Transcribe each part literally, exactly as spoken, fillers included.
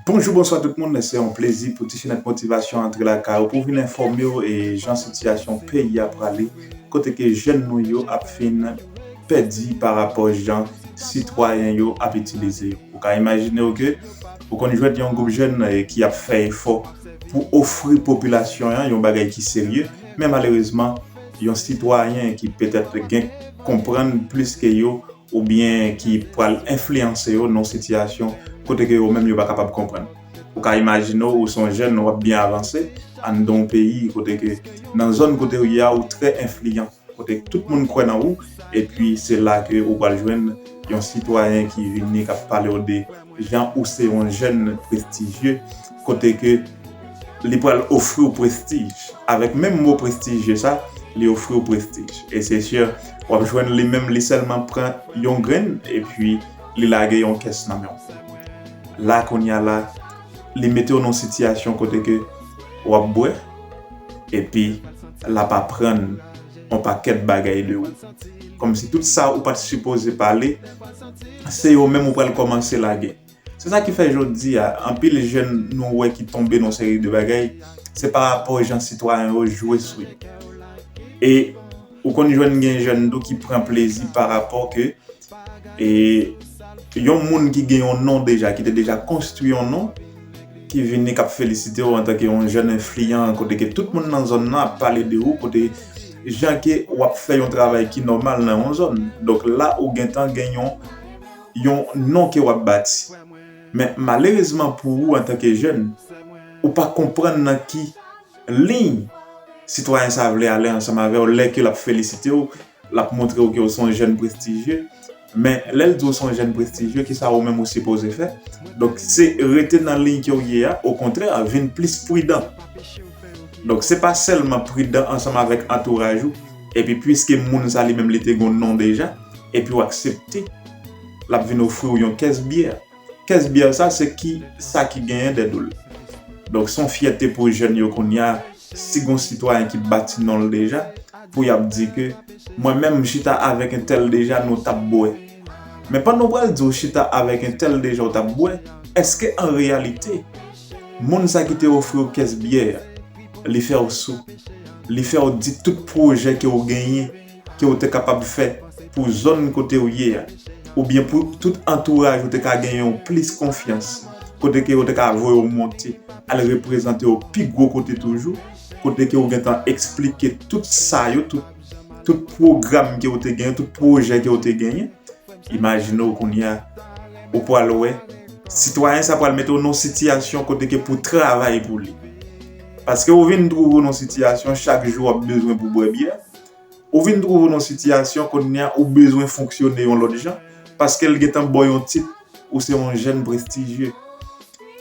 Bonjou, bonswa tout moun, se yon plezi pou Ti Chenèt Motivasyon antre lakay ou pou vin enfòme w e jan sitiyasyon peyi a prale, kote ke jèn nou yo ap fin pèdi pa rapò jan sitwayen yo ap itilize yo. Ou ka imajine w ke ou konn jwenn yon gwoup jèn eh, ki ap fè efò pou ofri popilasyon an yon bagay ki serye, men malerezman, yon sitwayen ki petèt gen konprann plis ke yo oubyen ki pral enfliyanse yo nan sitiyasyon kote ke yo menm yo pa kapab konprann. Ou ka imajine w, ou se yon jèn, w ap byen avanse anndan yon peyi kote ke nan zòn kote w ye a, ou trè enfliyan, kote tout moun kwè nan ou, epi se la ke ou pral jwenn yon sitwayen ki vini k ap pale w de jan ou se yon jèn prestijye, kote ke li pral ofri w prestij. Avèk menm mo prestijye sa, li ofri w prestij. E se si, w ap jwenn li menm, li sèlman pran yon grenn, epi li lage yon kès nan men w. La, kounye a la, li mete w nan yon sitiyasyon kote ke w ap bwè, epi l ap aprann yon pakèt bagay de ou. Kòmsi tout sa ou pa t sipoze pale, se yo menm ou pral kòmanse lage. Se sa ki fè jodi a, anpil jèn nou wè ki tonbe nan seri de bagay, se pa rapò jan sitwayen yo jwe sou yo. E ou konn jwenn gen jèn tou ki pran plezi pa rapò ke e yon moun ki gen yon non deja, ki te deja konstwi yon non, ki vini k ap felisite w antanke yon jèn enfliyan, kote ke tout moun nan zòn nan ap pale de ou, kote jan ke w ap fè yon travay ki nòmal nan yon zòn. Donk la, ou gentan gen yon, yon non ke w ap bati. Men malerezman pou ou antanke jèn, ou pa konprann nan ki liy sitwayen sa vle ale ansanm avè w lè ke l ap felisite w, l ap montre w ke w se yon jèn prestijye. Men lè l di w se yon jèn prestijye, kisa ou menm ou sipoze fè? Donk se rete nan liy ke w ye a, okontrè, vin plis pridan. Donk se pa sèlman pridan ansanm avèk antouraj ou, epi piske moun sa li menm li te gen yon non deja, epi w aksepte, l ap vin ofri w yon kès byè. Kès byè sa, se ki sa ki genyen dèyè do l. Donk se yon fyète pou jèn yo kounye a, si gon sitwayen ki bati non l deja, pou y ap di ke mwen menm m chita avèk entèl deja, nou t ap bwè. Men pandan w pral di w chita avèk entèl deja, w t ap bwè, èske an reyalite, moun sa ki te ofri w kès byè a, li fè w sou, li fè w di tout pwojè ke w genyen, ke w te kapab fè pou zòn kote w ye a, oubyen pou tout antouraj ou te ka genyen w plis konfyans, kote ke yo te ka voye w monte, al reprezante w pi gwo kote toujou, kote ke w gentan eksplike tout sa yo, tout, tout pwogram ke w te genyen, tout pwojè ke w te genyen. Imajine w kounye a, ou pral wè, sitwayen sa pral mete w nan sitiyasyon kote ke pou travay pou li. Paske ou vin twouve w nan sitiyasyon chak jou w ap bezwen pou bwè byè. Ou vin twouve w nan sitiyasyon kounye a ou bezwen fonksyone yon lòt jan, paske l gentan ba w yon tit, ou se yon jèn prestijye.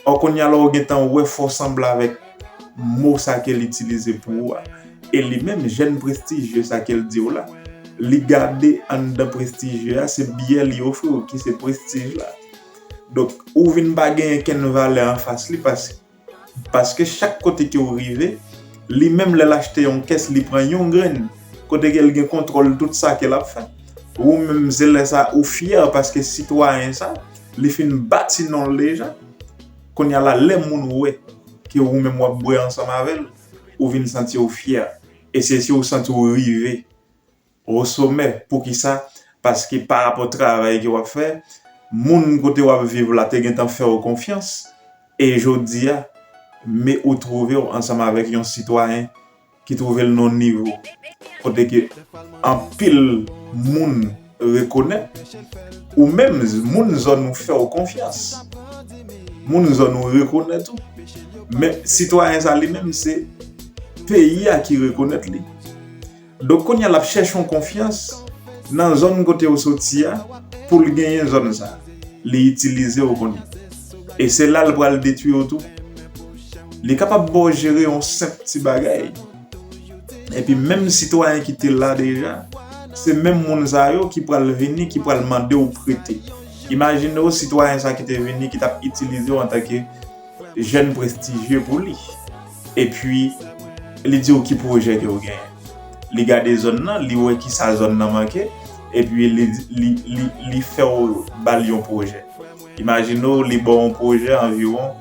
Ò, kounye a la ou gentan wè fè w sanble avèk mo sa ke l itilize pou ou a. E li menm, jèn prestijye sa ke l di w la, li gade anndan prestijye a, se byè li ofri w ki se prestij la. Donk, ou vin pa genyen kenn valè anfas li paske Paske chak kote ke w rive, li menm lè l achte yon kès, li pran yon grenn, kote ke l gen kontwòl tout sa ke l ap fè. Ou menm, se lè sa ou fyè paske sitwayen sa, li fin bati non l deja. Kounye a la, lè moun wè ke ou menm w ap bwè ansanm avè l, ou vin santi w fyè. E se si w santi w rive o somè. Poukisa? Paske pa rapò travay ke w ap fè, moun kote w ap viv la te gentan fè w konfyans, e jodi a, men ou twouve w ansanm avèk yon sitwayen ki twouve l nan yon nivo kote ke anpil moun rekonèt, ou menm moun zòn ou fè w konfyans, moun zòn ou rekonèt ou. Men sitwayen sa li menm se peyi a ki rekonèt li. Donk kounye a l ap chèche yon konfyans nan zòn kote w soti a pou l genyen zòn sa. Li itilize w kounye a. E se la l pral detwi w tou. Li kapab ba w jere yon senp ti bagay. Epi menm sitwayen ki te la deja, se menm moun sa yo ki pral vini, ki pral mande w prete. Imajine w sitwayen sa ki te vini, ki t ap itilize w antanke jèn prestijye pou li. Epi, li di w ki pwojè ke w genyen. Li gade zòn nan, li wè ki sa zòn nan manke, epi li, li, li, li fè w ba l yon pwojè. Imajine w, li ba w yon pwojè anviwon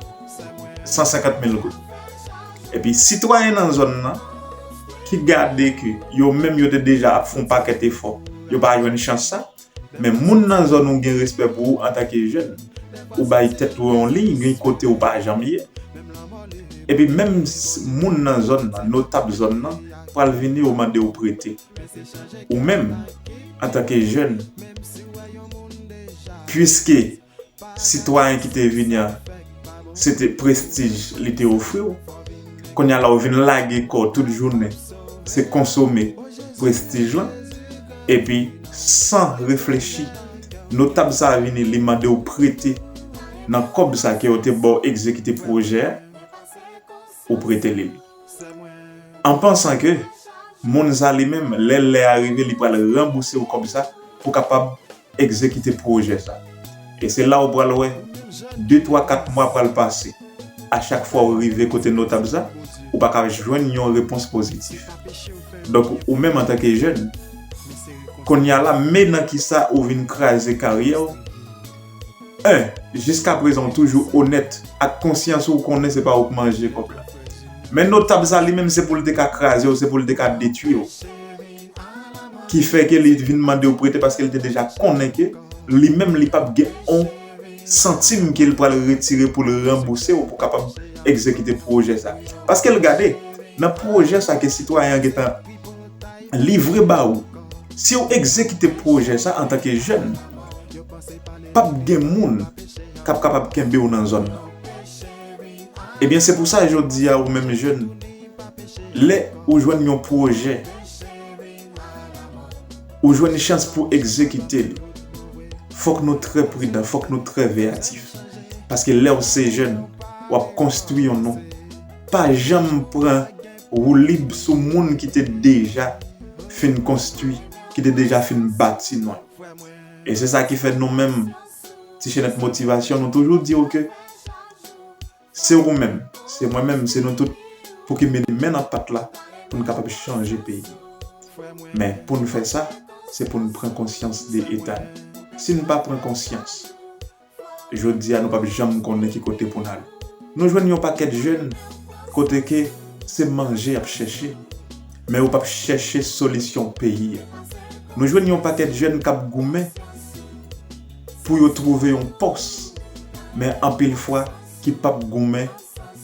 san senkant mil goud. Epi sitwayen nan zòn nan, ki gade ke yo menm yo te deja ap fè yon pakèt efò, yo pa jwenn chans sa, men moun nan zòn ou gen respè pou ou antanke jèn, ou bay tèt ou yon liy, gen kote ou pa janm ye. Epi menm s- moun nan zòn nan, notab zòn nan, pral vini ou mande ou prete. Ou menm, antanke jèn, piske sitwayen ki te vini an, se te prestij li te ofri w. Kounye a la, ou vin lage kò w tout jounen, se konsome prestij lan. Epi, san reflechi, notab sa a vini, li mande w prete nan kòb sa ke yo te ba w egzekite pwojè a, ou prete li l. An pansan ke moun sa li menm, lè lè a rive, li pral ranbouse w kòb sa pou kapab egzekite pwojè sa. E se la ou pral wè, de, twa, kat mwa pral pase. A chak fwa ou rive kote notab sa, ou pa ka jwenn yon repons pozitif. Donk, ou menm antanke jèn, kounye a la, men nan kisa ou vin kraze karyè w. En, jiskaprezan ou toujou onèt ak konsyans ou, ou konnen se pa ou k manje kòb la. Men notab sa li menm, se pou l te ka kraze w, se pou l te ka detwi w. Ki fè ke li vin mande w prete paske li te deja konnen ke li menm li p ap gen on santim ke l pral retire pou l ranbouse w pou kapab egzekite pwojè sa. Paske l gade, nan pwojè sa ke sitwayen an gentan livre ba ou, si w egzekite pwojè sa antanke jèn, p ap gen moun k ap kapab kenbe w nan zòn nan. Ebyen, se pou sa jodi a, ou menm jèn, lè ou jwenn yon pwojè, ou jwenn chans pou egzekite li, fòk nou trè pridan, fòk nou trè veyatif. Paske lè w se jèn, w ap konstwi yon non. Pa janm pran woulib sou moun ki te deja fin konstwi, ki te deja fin bati non. E se sa ki fè nou menm, Ti Chenèt Motivasyon, nou toujou di w ke se ou menm, se mwen menm, se nou tout pou ki mete men nan pat la pou n kapab chanje peyi. Men pou n fè sa, se pou n pran konsyans de eta n. Si n pa pran konsyans, jodi a nou p ap janm konnen ki kote pou n ale. Nou jwenn yon pakèt jèn kote ke se manje y ap chèche, men yo p ap chèche solisyon peyi a. Nou jwenn yon pakèt jèn k ap goumen pou yo twouve yon pòs, men anpil fwa ki p ap goumen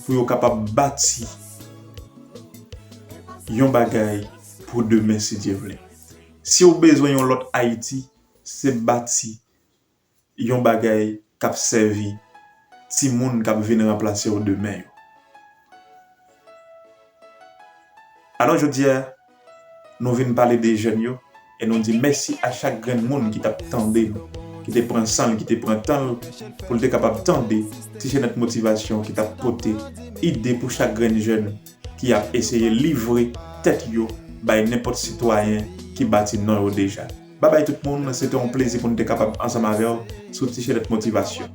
pou yo kapab bati yon bagay pou demen, si Dye vle. Si w bezwen yon lòt Ayiti, se bati yon bagay k ap sèvi timoun k ap vin ranplase w demen yo. Alò, jodi a, nou vin pale de jèn yo, e nou di mèsi a chak grenn moun ki t ap tande nou, ki te pran san l, ki te pran tan l, pou l te kapab tande Ti Chenèt Motivasyon ki t ap pote ide pou chak grenn jèn ki ap eseye livre tèt yo bay nenpòt sitwayen ki bati non yo deja. Babay tout moun, se te yon plezi pou n te kapab ansanm avè w sou Ti Chenèt Motivasyon.